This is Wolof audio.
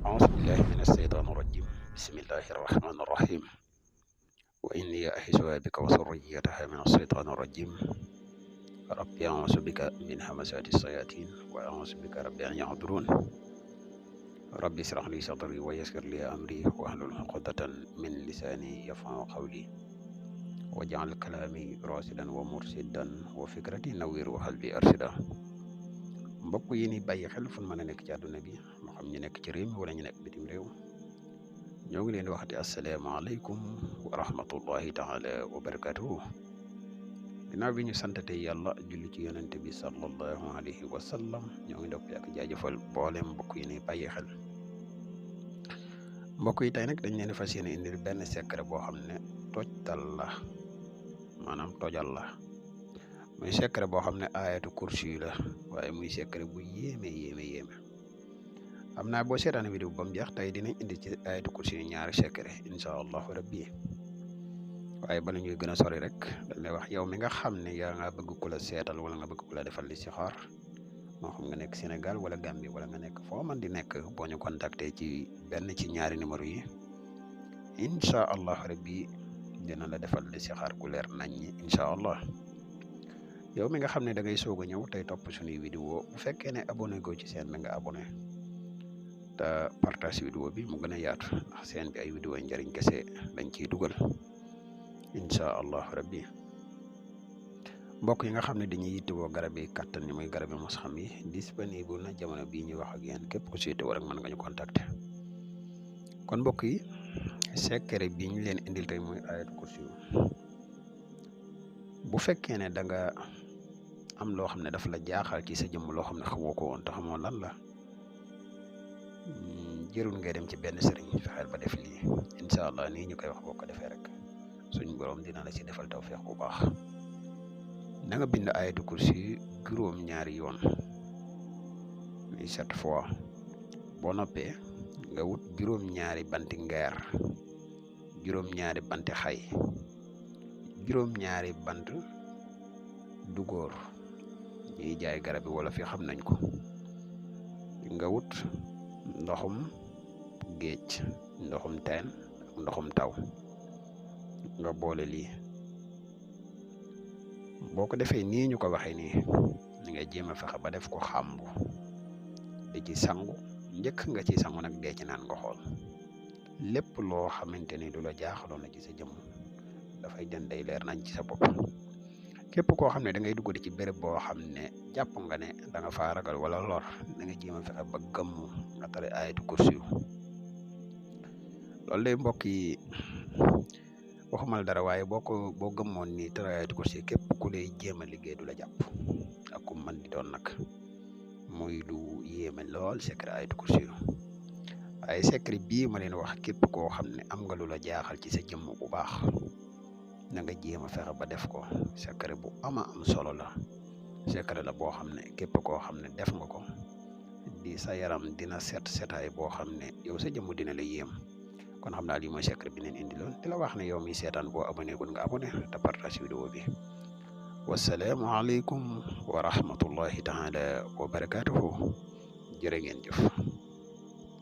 أعوذ بالله من الشيطان الرجيم بسم الله الرحمن الرحيم وإني أعيذها بك وذريتها من الشيطان الرجيم ربي أعوذ بك من همزات الشياطين وأعوذ بك ربي أن يحضرون ربي اشرح لي صدري ويسر لي أمري واحلل عقدة من لساني يفقهوا قولي واجعل كلامي راشدا ومرشدا وفكرتي نوير وقلبي أرشدا mbokk yi ni bàyyi xel fu mën a nekk ci àdduna bi moo xam ñu nekk ci réew mi wala ñu nekk bitim réew ñoo ngi leen di waxati asalaamaaleykum wa rahmatullahi taala wa barakatuhu ginnaaw bi ñu santate yàlla julli ci yonente bi sallallahu alayhi wa sallam ñoo ngi ndokk ak jaajëfal boolem mbokk yi ni bàyyi xel mbokk yi tey nag dañ leen fas yéene indil benn secret boo xam ne tojtal la maanaam tojal la muy secret boo xam ne ayatu kursi la waaye muy secret bu yéeme xam naa boo seetaan vidéo ba mu jeex tey dinañ indi ci ayatu kursi ñaari secret incha allahu rabbi waaye bala ñuy gën a sori rek dañ lay wax yow mi nga xam ne yaa nga bëgg ku la seetal wala nga bëgg ku la defal listixaar moo xam nga nekk Sénégal wala Gambie wala nga nekk foo man di nekk boo ñu contacté ci benn ci ñaari numéro yi incha allahu rabbi dina la defal listixaar ku leer nañ ñi incha allah. yow mi nga xam ne da ngay soog a ñëw tey topp suñuy vidéo bu fekkee ne abonné go ci seen bi nga abonné te partage vidéo bi mu gën a yaatu ndax seen bi ay vidéo njëriñ kese lañ ciy dugal incha allah rabbi mbokk yi nga xam ne dañuy yittewoo garab yi kàttan yi muy garab yi mos xam yi disponible na jamono bii ñuy wax ak yéen képp ku si yittewoo rek mën nga ñu contacter kon mbokk yi secret bi ñu leen indil tey muy ayatul kursi bu fekkee ne da nga am loo xam ne daf la jaaxal ci sa jëmm loo xam ne xamoo ko woon te xamoo lan la jërul ngay dem ci benn sëriñ fexeel ba def lii incha allah nii ñu koy wax boo ko defee rek suñ borom dina la ci defal tawfeex bu baax na nga bind ayatu kursi juróom-ñaari yoon muy 7 fois boo noppee nga wut juróom-ñaari banti ngeer juróom-ñaari banti xay juróom-ñaari bant du góor ñuy jaay garab yi wala fi xam nañ ko nga wut ndoxum géej ndoxum teen ak ndoxum taw nga boole lii boo ko defee nii ñu ko waxee nii ni nga jéem a fexe ba def ko xàmbu di ci sangu njëkk nga ci sangu nag dee ci naan nga xool lépp loo xamante ni du la jaaxaloon na ci sa jëmm dafay den day leer nañ ci sa bopp képp koo xam ne da ngay dugg ci béréb boo xam ne jàpp nga ne da nga faa ragal wala lor da nga jéem a fexe ba gëmm nga tare ayatu kursi loolu day mbokk yi waxumal dara waaye boo gëmmoon ni tare ayatu kursi képp ku lay jéem a liggéey du la jàpp ak ku mën di doon nag muy lu yéeme lool secret ayatu kursi waaye secret bii ma leen wax képp koo xam ne am nga lu la jaaxal ci sa jëmm bu baax na nga jéem a fexe ba def ko secret bu ama am solo la secret la boo xam ne képp koo xam ne def nga ko di sa yaram dina setaay boo xam ne yow sa jëmm dina la yéem kon xam naa lii mooy secret bi neen indi loon di la wax ne yow mi seetaan boo abonné gul nga abonné te partage vidéo bi wasalaamu aleykum wa rahmatullahi taala wa barakatuhu jërë ngeen jëf